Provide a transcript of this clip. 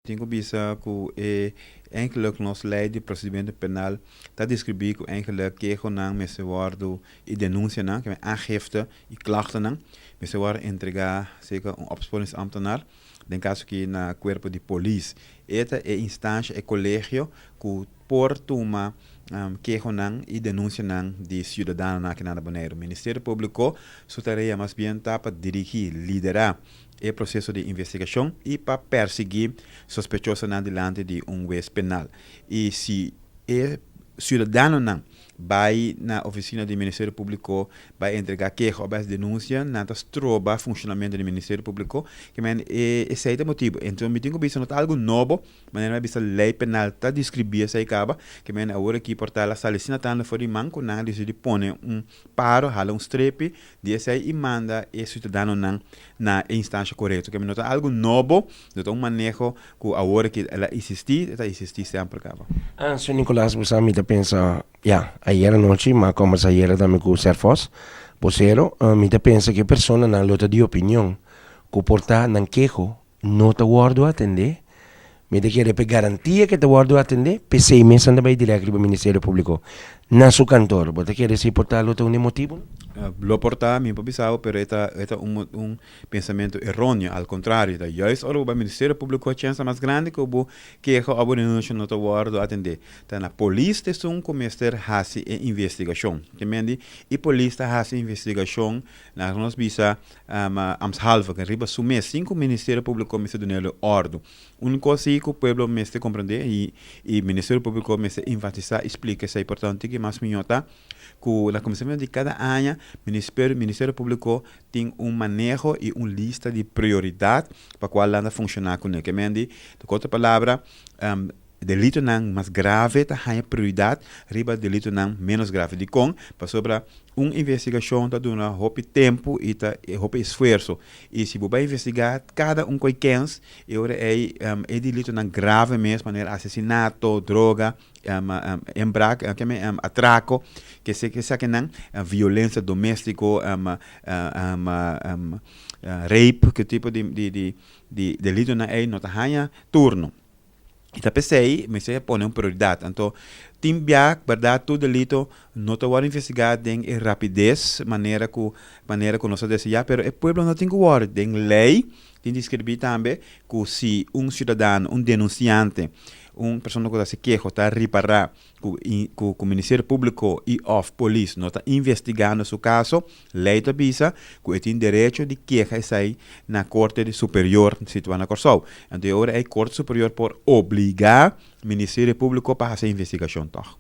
Tin ku bisa ku e eigenlijk nos lei di prosedimentu penal ta deskribí ku eigenlijk kehonan mester wòrdu i denunsianan, ke men aangifte i klachtennan, mester wòrdu entregá serka un opsporingsambtenaar, den kaso aki na kuerpo di polis. E ta e instansha, e kolegio ku por tuma kehonan i denunsianan di siudadanonan aki na Boneiru. Ministerio Públiko su tarea mas bien ta pa dirigí, liderá e proseso di investigashon i pa persiguí sospechosonan dilanti di un wes penal. I si e siudadanonan bai na ofisina di Ministerio Públiko bai entregá keho òf bai hasi denunsia, nan ta stroba funshonamentu di Ministerio Públiko. Ke men e esei ta e motibu. Enton mi tin ku bisa no ta algu nobo, manera mi a bisa lei penal ta deskribí esei kaba. Ke men awor aki por tal a sali asina tantu for di man ku nan a disidí pone un paro, hala un strepi di esei i manda e siudadanonan na e instansha korekto. Ke no ta algu nobo, no ta un maneho ku awor aki el a isistí, e ta isistí semper kaba. Ah, Sr. Nicolas, bo sa mi ta pensa, ya, ayer anochi mi a kombersa ayera tambe ku Serphos, bosero, mi ta pensa ku e personanan lo ta di opinion ku por ta nan keho no ta wòrdu atendé, mi ta kere pa e garantia ku e ta wòrdu atendé, p'esei mes nan ta bai dirèk riba Ministerio Públiko na su kantor. Bo ta kere si por ta lo ta un di e motibunan? Lo por ta, mi por bisa bo, pero e ta e ta un un pensamentu eróneo. Al kontrario, ta juist ora bo bai Ministerio Públiko e chèns ta mas grandi ku bo keha òf bo denunsia no ta wòrdu atendé. Ta na polis ta esun ku mester hasi e investigashon. Te mende, i polis ta hasi investigashon, laga nos bisa, Ambtshalve, ken riba su mes, sin ku Ministerio Públiko mester dun'el e òrdu. Un kos sí ku pueblo mester komprendé i i Ministerio Públiko mester enfatisá i splika esei portantu ki mas mihó ta ku na kuminsamentu di kada aña Ministerio Ministerio Públiko tin un maneho i un lista di prioridat pa kual nan ta funshoná kuné. Ke men di, ku otro palabra, Delitonan mas grave ta haña prioridat riba delitonan ménos grave. Dikon? Pasobra un investigashon ta duna hopi tempu i ta hopi esfuerso. I si bo bai investigá kada un koi kens, e ora ei e delitonan grave mes manera asesinato, droga, inbraak, atrako, ke esakinan, violensia doméstiko, rape, ke tipo di delitonan ei no ta haña turno. I ta p'esei mester a pone un prioridat. Anto tin bia bèrdat tur delito no ta wòrdu investigá den e rapides manera ku manera ku nos a deseá, pero e pueblo no tin ku wòrdu. Den lei tin di skirbí tambe ku si un siudadano, un denunsiante, un persona ku ta hasi keho ta ripará ku ku Ministerio Públiko i òf polis no ta investigando su kaso, lei ta bisa ku e tin derecho di keha esei na Korte di Superior situá na Kòrsou. Anto e ora ei Korte Superior por obligá Ministerio Públiko pa hasi e investigashon tòg.